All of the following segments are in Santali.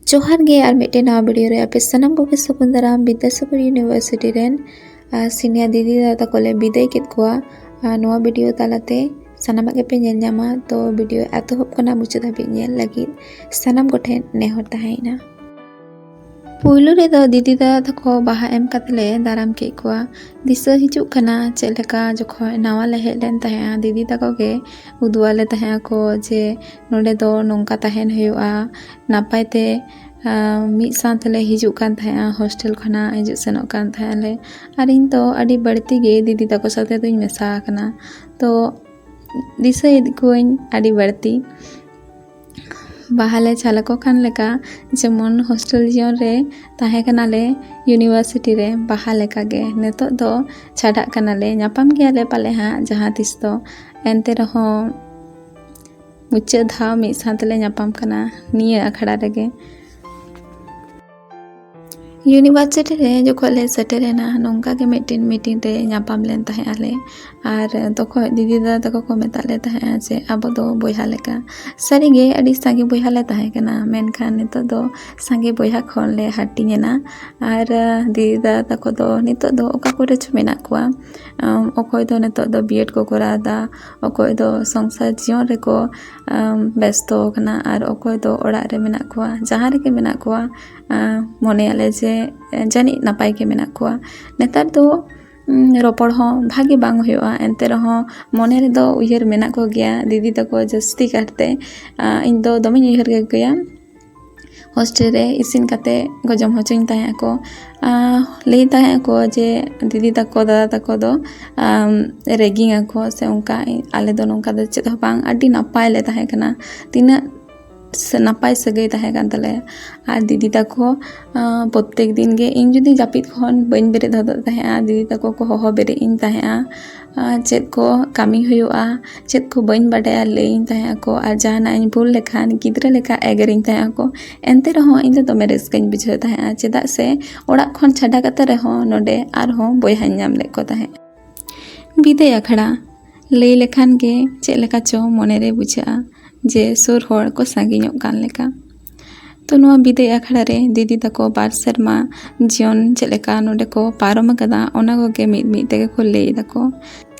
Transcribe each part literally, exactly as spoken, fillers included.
ᱡᱚᱦᱟᱨ ᱜᱮ, ᱟᱨ ᱢᱤᱫᱴᱮᱱ ᱱᱟᱣᱟ ᱵᱷᱤᱰᱤᱭᱳ ᱨᱮ ᱟᱯᱮ ᱥᱟᱱᱟᱢ ᱠᱚᱜᱮ ᱥᱟᱹᱜᱩᱱ ᱫᱟᱨᱟᱢ᱾ ᱵᱤᱫᱽᱫᱟᱥᱟᱜᱚᱨ ᱤᱭᱩᱱᱤᱵᱷᱟᱨᱥᱤᱴᱤ ᱨᱮᱱ ᱟᱨ ᱥᱤᱱᱤᱭᱟᱨ ᱫᱤᱫᱤ ᱫᱟᱫᱟ ᱛᱟᱠᱚ ᱞᱮ ᱵᱤᱫᱟᱹᱭ ᱠᱮᱫ ᱠᱚᱣᱟ᱾ ᱟᱨ ᱱᱚᱣᱟ ᱵᱷᱤᱰᱤᱭᱳ ᱛᱟᱞᱟᱛᱮ ᱥᱟᱱᱟᱢᱟᱜ ᱜᱮᱯᱮ ᱧᱮᱞ ᱧᱟᱢᱟ᱾ ᱛᱚ ᱵᱷᱤᱰᱤᱭᱳ ᱮᱛᱚᱦᱚᱵ ᱠᱷᱚᱱᱟᱜ ᱢᱩᱪᱟᱹᱫ ᱦᱟᱹᱵᱤᱡ ᱧᱮᱞ ᱞᱟᱹᱜᱤᱫ ᱥᱟᱱᱟᱢ ᱠᱚᱴᱷᱮᱱ ᱱᱮᱦᱚᱨ ᱛᱟᱦᱮᱸᱭᱮᱱᱟ᱾ ᱯᱩᱭᱞᱩ ᱨᱮᱫᱚ ᱫᱤᱫᱤ ᱫᱟᱫᱟ ᱛᱟᱠᱚ ᱵᱟᱦᱟ ᱮᱢ ᱠᱟᱛᱮ ᱞᱮ ᱫᱟᱨᱟᱢ ᱠᱮᱫ ᱠᱚᱣᱟ᱾ ᱫᱤᱥᱟᱹ ᱦᱤᱡᱩᱜ ᱠᱟᱱᱟ ᱪᱮᱫ ᱞᱮᱠᱟ ᱡᱚᱠᱷᱚᱱ ᱱᱟᱣᱟ ᱞᱮ ᱦᱮᱡ ᱞᱮᱱ ᱛᱟᱦᱮᱸᱜᱼᱟ, ᱫᱤᱫᱤ ᱛᱟᱠᱚ ᱜᱮ ᱩᱫᱩᱜ ᱟᱞᱮ ᱛᱟᱦᱮᱸ ᱟᱠᱚ ᱡᱮ ᱱᱚᱰᱮ ᱫᱚ ᱱᱚᱝᱠᱟ ᱛᱟᱦᱮᱱ ᱦᱩᱭᱩᱜᱼᱟ, ᱱᱟᱯᱟᱭ ᱛᱮ, ᱟᱸ, ᱢᱤᱫ ᱥᱟᱶ ᱛᱮᱞᱮ ᱦᱤᱡᱩᱜ ᱠᱟᱱ ᱛᱟᱦᱮᱸᱜᱼᱟ, ᱦᱳᱥᱴᱮᱞ ᱠᱷᱚᱱᱟᱜ ᱦᱤᱡᱩᱜ ᱥᱮᱱᱚᱜ ᱠᱟᱱ ᱛᱟᱦᱮᱸᱜ ᱟᱞᱮ᱾ ᱟᱨ ᱤᱧ ᱫᱚ ᱟᱹᱰᱤ ᱵᱟᱹᱲᱛᱤ ᱜᱮ ᱫᱤᱫᱤ ᱛᱟᱠᱚ ᱥᱟᱛᱮ ᱫᱚᱧ ᱢᱮᱥᱟ ᱟᱠᱟᱱᱟ᱾ ᱛᱚ ᱫᱤᱥᱟᱹᱭᱮᱫ ᱠᱚᱣᱟᱹᱧ ᱟᱹᱰᱤ ᱵᱟᱹᱲᱛᱤ᱾ ᱵᱟᱦᱟ ᱞᱮ ᱪᱷᱟᱞ ᱟᱠᱚ ᱠᱟᱱ ᱞᱮᱠᱟ, ᱡᱮᱢᱚᱱ ᱦᱳᱥᱴᱮᱞ ᱡᱤᱭᱚᱱ ᱨᱮ ᱛᱟᱦᱮᱸ ᱠᱟᱱᱟᱞᱮ ᱤᱭᱩᱱᱤᱵᱷᱟᱨᱥᱤᱴᱤ ᱨᱮ, ᱵᱟᱦᱟ ᱞᱮᱠᱟᱜᱮ ᱱᱤᱛᱚᱜ ᱫᱚ ᱪᱷᱟᱰᱟᱜ ᱠᱟᱱᱟᱞᱮ᱾ ᱧᱟᱯᱟᱢ ᱜᱮᱭᱟᱞᱮ ᱯᱟᱞᱮ ᱦᱟᱸᱜ ᱡᱟᱦᱟᱸ ᱛᱤᱥ ᱫᱚ, ᱮᱱᱛᱮ ᱨᱮᱦᱚᱸ ᱢᱩᱪᱟᱹᱫ ᱫᱷᱟᱣ ᱢᱤᱫ ᱥᱟᱶ ᱛᱮᱞᱮ ᱧᱟᱯᱟᱢ ᱠᱟᱱᱟ ᱱᱤᱭᱟᱹ ᱟᱠᱷᱲᱟ ᱨᱮᱜᱮ᱾ ᱤᱭᱩᱱᱤᱵᱷᱟᱨᱥᱤᱴᱤ ᱨᱮ ᱡᱚᱠᱷᱚᱱ ᱞᱮ ᱥᱮᱴᱮᱨᱮᱱᱟ, ᱱᱚᱝᱠᱟ ᱜᱮ ᱢᱤᱫᱴᱮᱱ ᱢᱤᱴᱤᱝ ᱨᱮ ᱧᱟᱯᱟᱢ ᱞᱮᱱ ᱛᱟᱦᱮᱸ ᱟᱞᱮ᱾ ᱟᱨ ᱛᱚᱠᱷᱚᱱ ᱫᱤᱫᱤ ᱫᱟᱫᱟ ᱛᱟᱠᱚ ᱠᱚ ᱢᱮᱛᱟᱫ ᱞᱮ ᱛᱟᱦᱮᱸᱜᱼᱟ ᱡᱮ ᱟᱵᱚ ᱫᱚ ᱵᱚᱭᱦᱟ ᱞᱮᱠᱟ᱾ ᱥᱟᱹᱨᱤᱜᱮ ᱟᱹᱰᱤ ᱥᱟᱸᱜᱮ ᱵᱚᱭᱦᱟ ᱞᱮ ᱛᱟᱦᱮᱸ ᱠᱟᱱᱟ, ᱢᱮᱱᱠᱷᱟᱱ ᱱᱤᱛᱚᱜ ᱫᱚ ᱥᱟᱸᱜᱮ ᱵᱚᱭᱦᱟ ᱠᱷᱚᱱ ᱞᱮ ᱦᱟᱹᱴᱤᱧ ᱮᱱᱟ᱾ ᱟᱨ ᱫᱤᱫᱤ ᱫᱟᱫᱟ ᱛᱟᱠᱚ ᱫᱚ ᱱᱤᱛᱚᱜ ᱫᱚ ᱚᱠᱟ ᱠᱚᱨᱮ ᱪᱚ ᱢᱮᱱᱟᱜ ᱠᱚᱣᱟ᱾ ᱟᱢ, ᱚᱠᱚᱭ ᱫᱚ ᱱᱤᱛᱚᱜ ᱫᱚ ᱵᱤᱭᱮᱰ ᱠᱚ ᱠᱚᱨᱟᱣ ᱮᱫᱟ, ᱚᱠᱚᱭ ᱫᱚ ᱥᱚᱝᱥᱟᱨ ᱡᱤᱭᱚᱱ ᱨᱮᱠᱚ, ᱟᱢ, ᱵᱮᱥᱛᱚ ᱟᱠᱟᱱᱟ, ᱟᱨ ᱚᱠᱚᱭ ᱫᱚ ᱚᱲᱟᱜ ᱨᱮ ᱢᱮᱱᱟᱜ ᱠᱚᱣᱟ, ᱡᱟᱦᱟᱸ ᱨᱮᱜᱮ ᱢᱮᱱᱟᱜ ᱠᱚᱣᱟ᱾ ᱟᱢ, ᱢᱚᱱᱮᱭᱟᱞᱮ ᱡᱮ ᱡᱟᱹᱱᱤᱡ ᱱᱟᱯᱟᱭ ᱜᱮ ᱢᱮᱱᱟᱜ ᱠᱚᱣᱟ᱾ ᱱᱮᱛᱟᱨ ᱫᱚ, ᱩᱢ, ᱨᱚᱯᱚᱲ ᱦᱚᱸ ᱵᱷᱟᱜᱮ ᱵᱟᱝ ᱦᱩᱭᱩᱜᱼᱟ, ᱮᱱᱛᱮ ᱨᱮᱦᱚᱸ ᱢᱚᱱᱮ ᱨᱮᱫᱚ ᱩᱭᱦᱟᱹᱨ ᱢᱮᱱᱟᱜ ᱠᱚᱜᱮᱭᱟ ᱫᱤᱫᱤ ᱛᱟᱠᱚ ᱡᱟᱹᱥᱛᱤ ᱠᱟᱨᱛᱮ᱾ ᱟᱢ, ᱤᱧ ᱫᱚ ᱫᱚᱢᱮᱧ ᱩᱭᱦᱟᱹᱨ ᱠᱟᱠᱚᱭᱟ᱾ ᱦᱳᱥᱴᱮᱞ ᱨᱮ ᱤᱥᱤᱱ ᱠᱟᱛᱮ ᱠᱚ ᱡᱚᱢ ᱦᱚᱪᱚᱧ ᱛᱟᱦᱮᱸ ᱟᱠᱚ᱾ ᱟᱨ ᱞᱟᱹᱭ ᱛᱟᱦᱮᱸ ᱟᱠᱚ ᱡᱮ ᱫᱤᱫᱤ ᱛᱟᱠᱚ, ᱫᱟᱫᱟ ᱛᱟᱠᱚ ᱫᱚ, ᱟᱢ, ᱨᱮᱜᱤᱝ ᱟᱠᱚ ᱥᱮ ᱚᱱᱠᱟ᱾ ᱟᱞᱮ ᱫᱚ ᱱᱚᱝᱠᱟ ᱫᱚ ᱪᱮᱫ ᱦᱚᱸ ᱵᱟᱝ, ᱟᱹᱰᱤ ᱱᱟᱯᱟᱭ ᱞᱮ ᱛᱟᱦᱮᱸ ᱠᱟᱱᱟ᱾ ᱛᱤᱱᱟᱹᱜ ᱥᱮ ᱱᱟᱯᱟᱭ ᱥᱟᱹᱜᱟᱹᱭ ᱛᱟᱦᱮᱸ ᱠᱟᱱ ᱛᱟᱞᱮᱭᱟ᱾ ᱟᱨ ᱫᱤᱫᱤ ᱛᱟᱠᱚ, ᱟᱸ, ᱯᱨᱚᱛᱛᱮᱠ ᱫᱤᱱ ᱜᱮ ᱤᱧ ᱡᱩᱫᱤ ᱡᱟᱹᱯᱤᱫ ᱠᱷᱚᱱ ᱵᱟᱹᱧ ᱵᱮᱨᱮᱫ ᱦᱚᱫᱚᱜ ᱛᱟᱦᱮᱸᱜᱼᱟ, ᱫᱤᱫᱤ ᱛᱟᱠᱚ ᱠᱚ ᱦᱚᱦᱚ ᱵᱮᱨᱮᱫ ᱤᱧ ᱛᱟᱦᱮᱸᱜᱼᱟ᱾ ᱟᱸ, ᱪᱮᱫ ᱠᱚ ᱠᱟᱹᱢᱤ ᱦᱩᱭᱩᱜᱼᱟ, ᱪᱮᱫ ᱠᱚ ᱵᱟᱹᱧ ᱵᱟᱰᱟᱭᱟ ᱞᱟᱹᱭᱟᱹᱧ ᱛᱟᱦᱮᱸ ᱟᱠᱚ, ᱟᱨ ᱡᱟᱦᱟᱱᱟᱜ ᱤᱧ ᱵᱷᱩᱞ ᱞᱮᱠᱷᱟᱱ ᱜᱤᱫᱽᱨᱟᱹ ᱞᱮᱠᱟ ᱮᱜᱮᱨᱤᱧ ᱛᱟᱦᱮᱸ ᱟᱠᱚ᱾ ᱮᱱᱛᱮ ᱨᱮᱦᱚᱸ ᱤᱧ ᱫᱚ ᱫᱚᱢᱮ ᱨᱟᱹᱥᱠᱟᱹᱧ ᱵᱩᱡᱷᱟᱹᱣ ᱛᱟᱦᱮᱸᱜᱼᱟ, ᱪᱮᱫᱟᱜ ᱥᱮ ᱚᱲᱟᱜ ᱠᱷᱚᱱ ᱪᱷᱟᱰᱟ ᱠᱟᱛᱮ ᱨᱮᱦᱚᱸ ᱱᱚᱰᱮ ᱟᱨᱦᱚᱸ ᱵᱚᱭᱦᱟᱧ ᱧᱟᱢ ᱞᱮᱫ ᱠᱚ ᱛᱟᱦᱮᱸᱫ᱾ ᱵᱤᱫᱟᱹᱭ ᱟᱠᱷᱲᱟ ᱞᱟᱹᱭ ᱞᱮᱠᱷᱟᱱ ᱜᱮ ᱪᱮᱫ ᱞᱮᱠᱟ ᱪᱚ ᱢᱚᱱᱮᱨᱮ ᱵᱩᱡᱷᱟᱹᱜᱼᱟ ᱡᱮ ᱥᱩᱨ ᱦᱚᱲ ᱠᱚ ᱥᱟᱺᱜᱤᱧᱚᱜ ᱠᱟᱱ ᱞᱮᱠᱟ᱾ ᱛᱚ, ᱱᱚᱣᱟ ᱵᱤᱫᱟᱹᱭ ᱟᱠᱷᱲᱟ ᱨᱮ ᱫᱤᱫᱤ ᱛᱟᱠᱚ ᱵᱟᱨ ᱥᱮᱨᱢᱟ ᱡᱤᱭᱚᱱ ᱪᱮᱫ ᱞᱮᱠᱟ ᱱᱚᱰᱮ ᱠᱚ ᱯᱟᱨᱚᱢ ᱟᱠᱟᱫᱟ, ᱚᱱᱟ ᱠᱚᱜᱮ ᱢᱤᱫ ᱢᱤᱫ ᱛᱮᱜᱮ ᱠᱚ ᱞᱟᱹᱭ ᱫᱟᱠᱚ᱾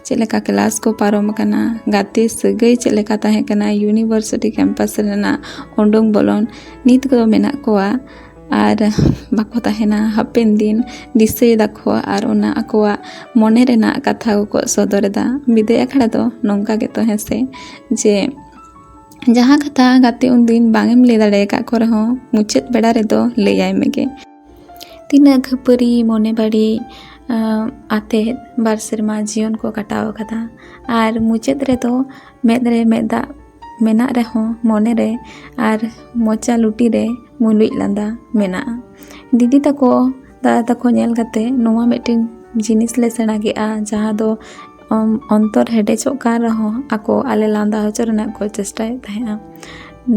ᱪᱮᱫ ᱞᱮᱠᱟ ᱠᱞᱟᱥ ᱠᱚ ᱯᱟᱨᱚᱢ ᱟᱠᱟᱱᱟ, ᱜᱟᱛᱮ ᱥᱟᱹᱜᱟᱹᱭ ᱪᱮᱫ ᱞᱮᱠᱟ ᱛᱟᱦᱮᱸ ᱠᱟᱱᱟ, ᱤᱭᱩᱱᱤᱵᱷᱟᱨᱥᱤᱴᱤ ᱠᱮᱢᱯᱟᱥ ᱨᱮᱱᱟᱜ ᱩᱰᱩᱝ ᱵᱚᱞᱚᱱ, ᱱᱤᱛ ᱠᱚᱫᱚ ᱢᱮᱱᱟᱜ ᱠᱚᱣᱟ ᱟᱨ ᱵᱟᱠᱚ ᱛᱟᱦᱮᱱᱟ, ᱦᱟᱯᱮᱱ ᱫᱤᱱ ᱫᱤᱥᱟᱹᱭ ᱫᱟᱠᱚ ᱟᱨ ᱚᱱᱟ ᱟᱠᱚᱣᱟᱜ ᱢᱚᱱᱮ ᱨᱮᱱᱟᱜ ᱠᱟᱛᱷᱟ ᱠᱚᱠᱚ ᱥᱚᱫᱚᱨ ᱮᱫᱟ᱾ ᱵᱤᱫᱟᱹᱭ ᱟᱠᱷᱲᱟ ᱫᱚ ᱱᱚᱝᱠᱟ ᱜᱮᱛᱚ, ᱦᱮᱸ ᱥᱮ, ᱡᱮ ᱡᱟᱦᱟᱸ ᱠᱟᱛᱷᱟ ᱜᱟᱛᱮ ᱩᱱᱫᱤᱱ ᱵᱟᱝ ᱮᱢ ᱞᱟᱹᱭ ᱫᱟᱲᱮ ᱟᱠᱟᱫ ᱠᱚ ᱨᱮᱦᱚᱸ, ᱢᱩᱪᱟᱹᱫ ᱵᱮᱲᱟ ᱨᱮᱫᱚ ᱞᱟᱹᱭᱟᱭ ᱢᱮᱜᱮ᱾ ᱛᱤᱱᱟᱹᱜ ᱠᱷᱟᱹᱯᱟᱹᱨᱤ, ᱢᱚᱱᱮ ᱵᱟᱹᱲᱤᱡ, ᱟᱸ, ᱟᱛᱮᱫ ᱵᱟᱨ ᱥᱮᱨᱢᱟ ᱡᱤᱭᱚᱱ ᱠᱚ ᱠᱟᱴᱟᱣ ᱟᱠᱟᱫᱟ᱾ ᱟᱨ ᱢᱩᱪᱟᱹᱫ ᱨᱮᱫᱚ ᱢᱮᱫ ᱨᱮ ᱢᱮᱫ ᱫᱟᱜ ᱢᱮᱱᱟᱜ ᱨᱮᱦᱚᱸ, ᱢᱚᱱᱮ ᱨᱮ ᱟᱨ ᱢᱚᱪᱟ ᱞᱩᱴᱤ ᱨᱮ ᱢᱩᱞᱩᱡ ᱞᱟᱸᱫᱟ ᱢᱮᱱᱟᱜᱼᱟ᱾ ᱫᱤᱫᱤ ᱛᱟᱠᱚ, ᱫᱟᱫᱟ ᱛᱟᱠᱚ ᱧᱮᱞ ᱠᱟᱛᱮ ᱱᱚᱣᱟ ᱢᱤᱫᱴᱮᱱ ᱡᱤᱱᱤᱥ ᱞᱮ ᱥᱮᱬᱟ ᱠᱮᱜᱼᱟ, ᱡᱟᱦᱟᱸ ᱫᱚ, ᱚᱢ, ᱚᱱᱛᱚᱨ ᱦᱮᱰᱮᱡᱚᱜ ᱠᱟᱱ ᱨᱮᱦᱚᱸ ᱟᱠᱚ ᱟᱞᱮ ᱞᱟᱸᱫᱟ ᱦᱚᱪᱚ ᱨᱮᱱᱟᱜ ᱠᱚ ᱪᱮᱥᱴᱟᱭᱮᱫ ᱛᱟᱦᱮᱸᱜᱼᱟ᱾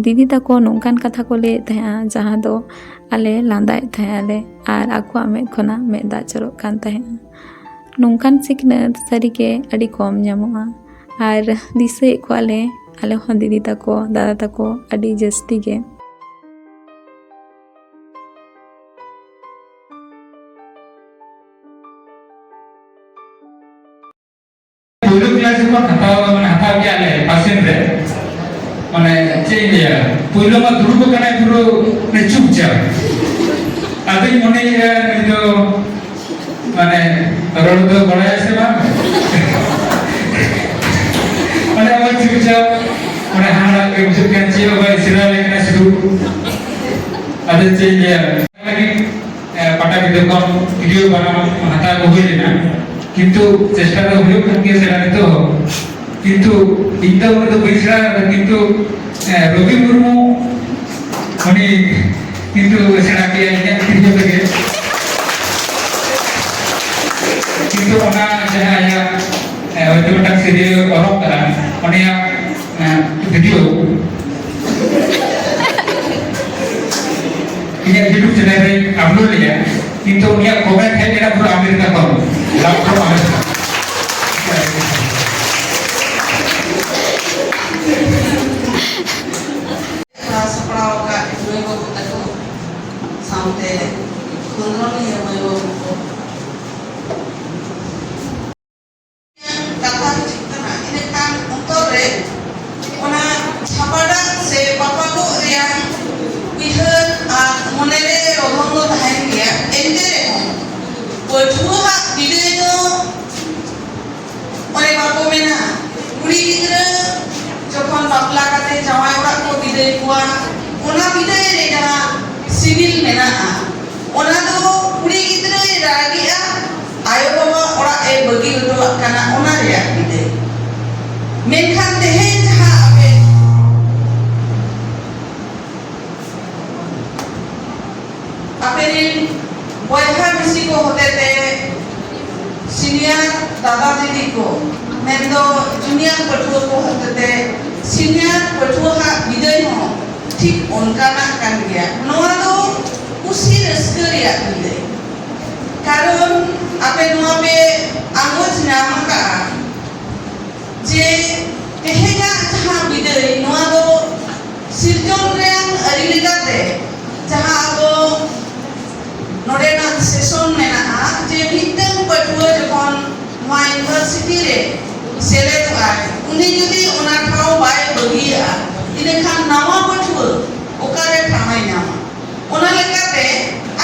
ᱫᱤᱫᱤ ᱛᱟᱠᱚ ᱱᱚᱝᱠᱟᱱ ᱠᱟᱛᱷᱟ ᱠᱚ ᱞᱟᱹᱭᱮᱫ ᱛᱟᱦᱮᱸᱜᱼᱟ, ᱡᱟᱦᱟᱸ ᱫᱚ ᱟᱞᱮ ᱞᱟᱸᱫᱟᱭᱮᱫ ᱛᱟᱦᱮᱸᱜ ᱟᱞᱮ ᱟᱨ ᱟᱠᱚᱣᱟᱜ ᱢᱮᱫ ᱠᱷᱚᱱᱟᱜ ᱢᱮᱫ ᱫᱟᱜ ᱡᱚᱨᱚᱜ ᱠᱟᱱ ᱛᱟᱦᱮᱸᱜᱼᱟ᱾ ᱱᱚᱝᱠᱟᱱ ᱥᱤᱠᱷᱱᱟᱹᱛ ᱥᱟᱹᱨᱤᱜᱮ ᱟᱹᱰᱤ ᱠᱚᱢ ᱧᱟᱢᱚᱜᱼᱟ ᱟᱨ ᱫᱤᱥᱟᱹᱭᱮᱫ ᱠᱚᱣᱟᱞᱮ ᱟᱞᱮ ᱦᱚᱸ ᱫᱤᱫᱤ ᱛᱟᱠᱚ, ᱫᱟᱫᱟ ᱛᱟᱠᱚ ᱟᱹᱰᱤ ᱡᱟᱹᱥᱛᱤ ᱜᱮ᱾ ᱯᱳᱭᱞᱳ ᱠᱞᱟᱥ ᱡᱚᱠᱷᱚᱱ ᱦᱟᱛᱟᱣ, ᱢᱟᱱᱮ, ᱦᱟᱛᱟᱣ ᱠᱮᱜᱼᱟ ᱞᱮ ᱯᱟᱥᱮᱱ ᱨᱮ, ᱢᱟᱱᱮ, ᱪᱮᱫ ᱤᱧ ᱞᱟᱹᱭᱟ, ᱯᱳᱭᱞᱳ ᱢᱟ ᱫᱩᱲᱩᱵ ᱟᱠᱟᱱᱟᱭ ᱯᱩᱨᱟᱹ, ᱢᱟᱱᱮ, ᱪᱩᱯᱪᱟᱯ᱾ ᱟᱫᱚᱧ ᱢᱚᱱᱮᱭᱮᱫᱼᱟ, ᱱᱩᱭ ᱫᱚ, ᱢᱟᱱᱮ, ᱨᱚᱲ ᱫᱚ ᱵᱟᱲᱟᱭᱟ ᱥᱮ ᱵᱟᱝ? ᱢᱟᱱᱮ, ᱟᱵᱟᱨ ᱪᱩᱯᱪᱟᱯ, ᱢᱟᱱᱮ, ᱦᱟᱦᱟᱲᱟᱜ ᱜᱮ ᱵᱩᱡᱷᱟᱹᱜ ᱠᱟᱱᱟ, ᱪᱮᱫ ᱦᱚᱸ ᱵᱟᱭ ᱤᱥᱟᱹᱨᱟ ᱟᱞᱮ ᱠᱟᱱᱟ ᱥᱩᱫᱷᱩ᱾ ᱟᱫᱚ ᱪᱮᱫ ᱤᱧ ᱞᱟᱹᱭᱟ? ᱞᱟᱹᱜᱤᱫ, ᱮ, ᱯᱟᱴᱟᱵᱤᱸᱫᱟᱹ ᱠᱷᱚᱱ ᱛᱤᱨᱭᱳ ᱵᱟᱱᱟᱢ ᱦᱟᱛᱟᱣ ᱠᱚ ᱦᱩᱭ ᱞᱮᱱᱟ, ᱠᱤᱱᱛᱩ ᱪᱮᱥᱴᱟ ᱫᱚ ᱦᱩᱭᱩᱜ ᱠᱟᱱ ᱜᱮᱭᱟ ᱥᱮᱬᱟ ᱱᱤᱛᱚᱜ ᱦᱚᱸ᱾ ᱠᱤᱱᱛᱩ ᱤᱧ ᱫᱚ ᱩᱱᱟᱹᱜ ᱫᱚ ᱵᱟᱹᱧ ᱥᱮᱬᱟ ᱟᱠᱟᱫᱟ, ᱠᱤᱱᱛᱩ, ᱮ, ᱨᱚᱵᱤ ᱢᱩᱨᱢᱩ ᱩᱱᱤ ᱠᱤᱱᱛᱩ ᱥᱮᱬᱟ ᱠᱮᱜᱼᱟᱭ ᱤᱧᱟᱹᱜ ᱛᱤᱨᱭᱳ ᱛᱮᱜᱮ᱾ ᱠᱤᱱᱛᱩ ᱚᱱᱟ ᱡᱟᱦᱟᱸ ᱟᱭᱟᱜ, ᱮ, ᱦᱚᱭᱛᱳ ᱢᱤᱫᱴᱟᱝ ᱥᱮᱨᱮᱧ ᱚᱞᱚᱜ ᱠᱟᱱᱟ, ᱩᱱᱤᱭᱟᱜ ᱮᱸ, ᱵᱷᱤᱰᱤᱭᱳ ᱤᱧᱟᱹᱜ YouTube ᱪᱮᱱᱮᱞ ᱨᱮᱧ ᱟᱯᱞᱳᱰ ᱞᱮᱫᱟ, ᱠᱤᱱᱛᱩ ᱩᱱᱤᱭᱟᱜ ᱠᱚᱢᱮᱱᱴ ᱦᱮᱡ ᱞᱮᱱᱟ ᱯᱩᱨᱟᱹ ᱟᱢᱮᱨᱤᱠᱟ ᱠᱷᱚᱱ, ᱞᱟᱵᱷ ᱯᱷᱨᱚᱢ ᱟᱢᱮᱨᱤᱠᱟ᱾ ᱥᱟᱯᱲᱟᱣ ᱟᱠᱟᱫ ᱢᱟᱹᱭ ᱵᱟᱹᱵᱩ ᱛᱟᱠᱚ᱾ ᱯᱟᱹᱴᱷᱩᱣᱟᱹᱣᱟᱜ ᱵᱤᱫᱟᱹᱭ ᱫᱚ ᱚᱱᱮ ᱵᱟᱠᱚ ᱢᱮᱱᱟ, ᱠᱩᱲᱤ ᱜᱤᱫᱽᱨᱟᱹ ᱡᱚᱠᱷᱚᱱ ᱵᱟᱯᱞᱟ ᱠᱟᱛᱮ ᱡᱟᱶᱟᱭ ᱚᱲᱟᱜ ᱠᱚ ᱵᱤᱫᱟᱹᱭ ᱠᱚᱣᱟ, ᱚᱱᱟ ᱵᱤᱫᱟᱹᱭ ᱨᱮ ᱡᱟᱦᱟᱸ ᱥᱤᱵᱤᱞ ᱢᱮᱱᱟᱜᱼᱟ, ᱚᱱᱟ ᱫᱚ ᱠᱩᱲᱤ ᱜᱤᱫᱽᱨᱟᱹᱭ ᱨᱟᱹᱜᱤᱜᱼᱟ, ᱟᱭᱳ ᱵᱟᱵᱟ ᱚᱲᱟᱜ ᱮ ᱵᱟᱹᱜᱤ ᱦᱚᱴᱚᱣᱟᱜ ᱠᱟᱱᱟ, ᱚᱱᱟ ᱨᱮᱭᱟᱜ ᱵᱤᱫᱟᱹᱭ᱾ ᱢᱮᱱᱠᱷᱟᱱ ᱛᱮᱦᱮᱧ ᱡᱟᱦᱟᱸ ᱟᱯᱮ ᱟᱯᱮ ᱨᱤᱱ ᱵᱚᱭᱦᱟ ᱢᱤᱥᱤ ᱠᱚ ᱦᱚᱛᱮᱛᱮ, ᱥᱤᱱᱤᱭᱟᱨ ᱫᱟᱫᱟ ᱫᱤᱫᱤ ᱠᱚ, ᱢᱮᱱᱫᱚ ᱡᱩᱱᱤᱭᱟᱨ ᱯᱟᱹᱴᱷᱩᱣᱟᱹ ᱠᱚ ᱦᱚᱛᱮᱛᱮ ᱥᱤᱱᱤᱭᱟᱨ ᱯᱟᱹᱴᱷᱩᱣᱟᱹ ᱦᱟᱜ ᱵᱤᱫᱟᱹᱭ ᱦᱚᱸ ᱴᱷᱤᱠ ᱚᱱᱠᱟᱱᱟᱜ ᱠᱟᱱ ᱜᱮᱭᱟ᱾ ᱱᱚᱣᱟ ᱫᱚ ᱠᱩᱥᱤ ᱨᱟᱹᱥᱠᱟᱹ ᱨᱮᱭᱟᱜ ᱵᱤᱫᱟᱹᱭ᱾ ᱠᱟᱨᱚᱱ ᱟᱯᱮ ᱱᱚᱣᱟ ᱯᱮ ᱟᱸᱜᱚᱪ ᱧᱟᱢ ᱟᱠᱟᱫᱼᱟ ᱡᱮ ᱛᱮᱦᱮᱧᱟᱜ ᱡᱟᱦᱟᱸ ᱵᱤᱫᱟᱹᱭ, ᱱᱚᱣᱟ ᱫᱚ ᱥᱤᱨᱡᱚᱱ ᱨᱮᱱ ᱟᱹᱨᱤ ᱞᱮᱠᱟᱛᱮ ᱡᱟᱦᱟᱸ ᱟᱵᱚ ᱱᱚᱰᱮᱱᱟᱜ ᱥᱮᱥᱚᱱ ᱢᱮᱱᱟᱜᱼᱟ, ᱡᱮ ᱢᱤᱫᱴᱟᱝ ᱯᱟᱹᱴᱷᱩᱣᱟᱹ ᱡᱚᱠᱷᱚᱱ ᱱᱚᱣᱟ ᱤᱭᱩᱱᱤᱵᱷᱟᱨᱥᱤᱴᱤ ᱨᱮ ᱥᱮᱞᱮᱫᱚᱜᱼᱟᱭ, ᱩᱱᱤ ᱡᱩᱫᱤ ᱚᱱᱟ ᱴᱷᱟᱶ ᱵᱟᱭ ᱵᱟᱹᱜᱤᱭᱟᱜᱼᱟ, ᱤᱱᱟᱹᱠᱷᱟᱱ ᱱᱟᱣᱟ ᱯᱟᱹᱴᱷᱩᱣᱟᱹ ᱚᱠᱟᱨᱮ ᱴᱷᱟᱶ ᱮ ᱧᱟᱢᱟ? ᱚᱱᱟ ᱞᱮᱠᱟᱛᱮ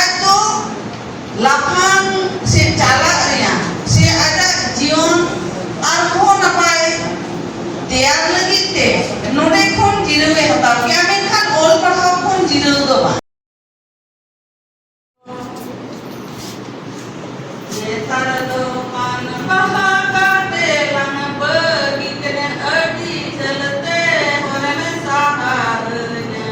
ᱟᱡ ᱫᱚ ᱞᱟᱯᱷᱟᱝ ᱥᱮ ᱪᱟᱞᱟᱜ ᱨᱮᱭᱟᱜ ᱥᱮ ᱟᱡᱟᱜ ᱡᱤᱭᱚᱱ ᱟᱨᱦᱚᱸ ᱱᱟᱯᱟᱭ ᱛᱮᱭᱟᱨ ᱞᱟᱹᱜᱤᱫ ᱛᱮ ᱱᱚᱰᱮ ᱠᱷᱚᱱ ᱡᱤᱨᱟᱹᱣ ᱮ ᱦᱟᱛᱟᱣ ᱠᱮᱭᱟ, ᱢᱮᱱᱠᱷᱟᱱ ᱚᱞ ᱯᱟᱲᱦᱟᱣ ᱠᱷᱚᱱ ᱡᱤᱨᱟᱹᱣ ᱫᱚ ᱵᱟᱝ᱾ ᱱᱮᱛᱟᱨ ᱫᱚ ᱯᱟᱱ ᱵᱟᱦᱟ ᱠᱟᱛᱮ ᱞᱟᱝ ᱵᱟᱹᱜᱤ ᱠᱮᱫᱟ, ᱟᱹᱰᱤ ᱡᱷᱟᱹᱞ ᱛᱮ ᱦᱚᱨᱮᱢ ᱥᱟᱦᱟᱣᱟᱹᱧᱟ᱾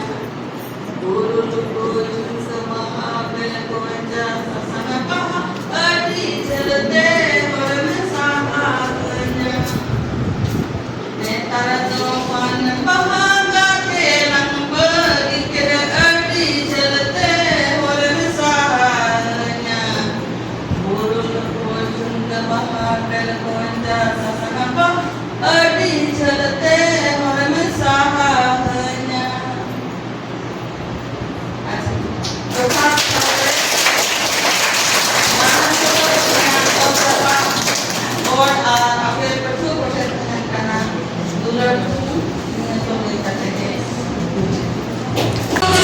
ᱵᱩᱨᱩ ᱞᱩᱜᱩ ᱡᱷᱩᱢᱠᱟᱹ ᱵᱟᱦᱟ, ᱵᱮᱞ ᱠᱚᱧᱪᱟ ᱥᱟᱥᱟᱝ ᱵᱟᱦᱟ, ᱟᱹᱰᱤ ᱡᱷᱟᱹᱞ ᱛᱮ ᱦᱚᱨᱮᱢ ᱥᱟᱦᱟᱣᱟᱹᱧᱟ᱾ ᱱᱮᱛᱟᱨ ᱫᱚ ᱯᱟᱱ ᱵᱟᱦᱟ ᱜᱟᱛᱮ ᱞᱟᱝ ᱵᱟᱹᱜᱤ ᱠᱮᱫᱟ, ᱟᱹᱰᱤ ᱡᱷᱟᱹᱞ ᱛᱮ ᱦᱚᱨᱮᱢ ᱥᱟᱦᱟᱣᱟᱹᱧᱟ᱾ ᱵᱩᱨᱩ ᱞᱩᱜᱩ ᱡᱷᱩᱢᱠᱟᱹ ᱵᱟᱦᱟ, ᱵᱮᱞ ᱠᱚᱧᱪᱟ ᱥᱟᱥᱟᱝ ᱵᱟᱦᱟ, ᱟᱹᱰᱤ ᱡᱷᱟᱹᱞ ᱛᱮ ᱦᱚᱨᱮᱢ ᱥᱟᱦᱟᱣᱟᱹᱧᱟ᱾ ᱟᱪᱪᱷᱟ, ᱫᱚᱥᱟᱨ ᱛᱷᱚᱠ ᱨᱮ ᱢᱟᱲᱟᱝ ᱛᱮᱫᱚ ᱤᱧᱟᱹᱜ ᱚᱞ ᱨᱟᱠᱟᱵ ᱜᱚᱲ ᱟᱨ ᱟᱯᱮ ᱯᱟᱹᱴᱷᱩᱣᱟᱹ ᱠᱚᱴᱷᱮᱱ ᱛᱟᱦᱮᱱ ᱠᱟᱱᱟ ᱫᱩᱞᱟᱹᱲ ᱛᱷᱩᱢ, ᱱᱤᱭᱟᱹ ᱠᱚ ᱞᱟᱹᱭ ᱠᱟᱛᱮ ᱜᱮ ᱢᱩᱪᱟᱹᱫ᱾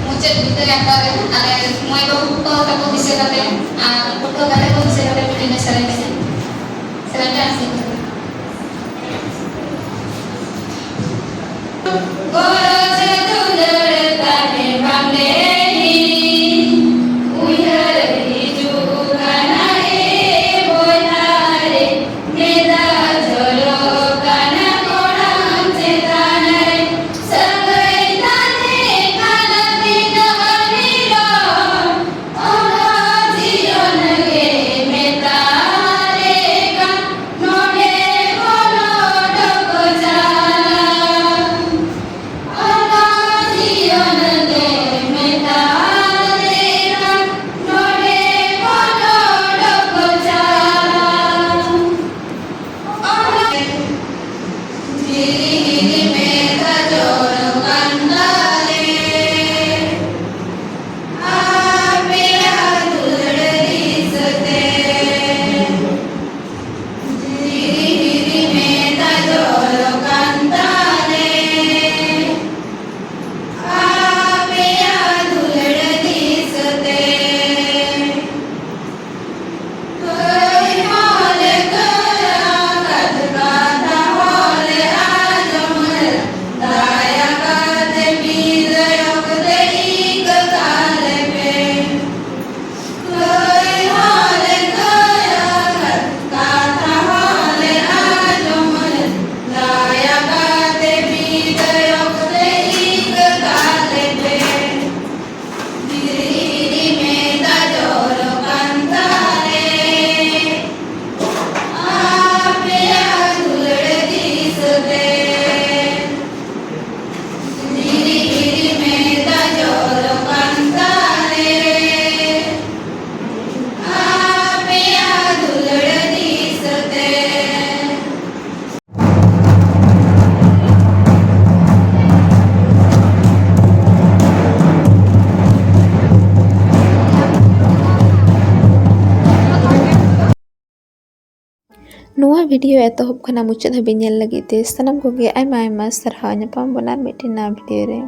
ᱢᱩᱪᱟᱹᱫ ᱵᱤᱫᱟᱹᱭ ᱟᱠᱷᱲᱟ ᱨᱮ ᱟᱞᱮ ᱢᱟᱹᱭ ᱵᱟᱹᱵᱩ ᱠᱚ ᱛᱟᱠᱚ ᱫᱤᱥᱟᱹ ᱠᱟᱛᱮ ᱟᱨ ᱯᱟᱹᱴᱷᱩᱣᱟᱹ ᱜᱟᱛᱮ ᱠᱚ ᱫᱤᱥᱟᱹ ᱠᱟᱛᱮ ᱢᱤᱫᱴᱮᱱ ᱥᱮᱨᱮᱧ ᱞᱮ ᱥᱮᱨᱮᱧ ᱴᱟᱜ ᱥᱮᱨᱮᱧ ᱠᱟᱱᱟ᱾ ᱜᱚᱨᱚᱡᱽ ᱫᱩᱞᱟᱹᱲ ᱛᱟᱦᱮᱸ ᱵᱟᱝ ᱞᱮ ᱦᱤᱲᱤᱧ, ᱩᱭᱦᱟᱹᱨ ᱦᱤᱡᱩᱜ ᱠᱟᱱᱟ ᱮ ᱵᱚᱭᱦᱟ ᱨᱮ, ᱢᱮᱫ ᱫᱟᱜ ᱡᱚᱨᱚᱜ ᱠᱟᱱᱟ ᱠᱚᱲᱟᱢ ᱪᱮᱛᱟᱱ ᱨᱮ, ᱥᱟᱹᱜᱟᱹᱭ ᱛᱟᱦᱮᱸ ᱠᱟᱱᱟ ᱛᱤᱱᱟᱹᱜ ᱱᱤᱨᱚᱲ, ᱚᱱᱟ ᱡᱤᱭᱚᱱ ᱜᱮ ᱢᱮᱛᱟᱞᱮ ᱠᱟᱱ, ᱱᱚᱰᱮ ᱠᱷᱚᱱ ᱚᱰᱚᱠ ᱪᱟᱞᱟᱣ᱾ ᱱᱚᱣᱟ video ᱮᱛᱚᱦᱚᱵ ᱠᱷᱚᱱᱟᱜ ᱢᱩᱪᱟᱹᱫ ᱦᱟᱹᱵᱤᱡ ᱧᱮᱞ ᱞᱟᱹᱜᱤᱫ ᱛᱮ ᱥᱟᱱᱟᱢ ᱠᱚᱜᱮ ᱟᱭᱢᱟ ᱟᱭᱢᱟ ᱥᱟᱨᱦᱟᱣ᱾ ᱧᱟᱯᱟᱢ ᱵᱚᱱ ᱟᱨ ᱢᱤᱫᱴᱮᱱ ᱱᱟᱣᱟ video ᱨᱮ᱾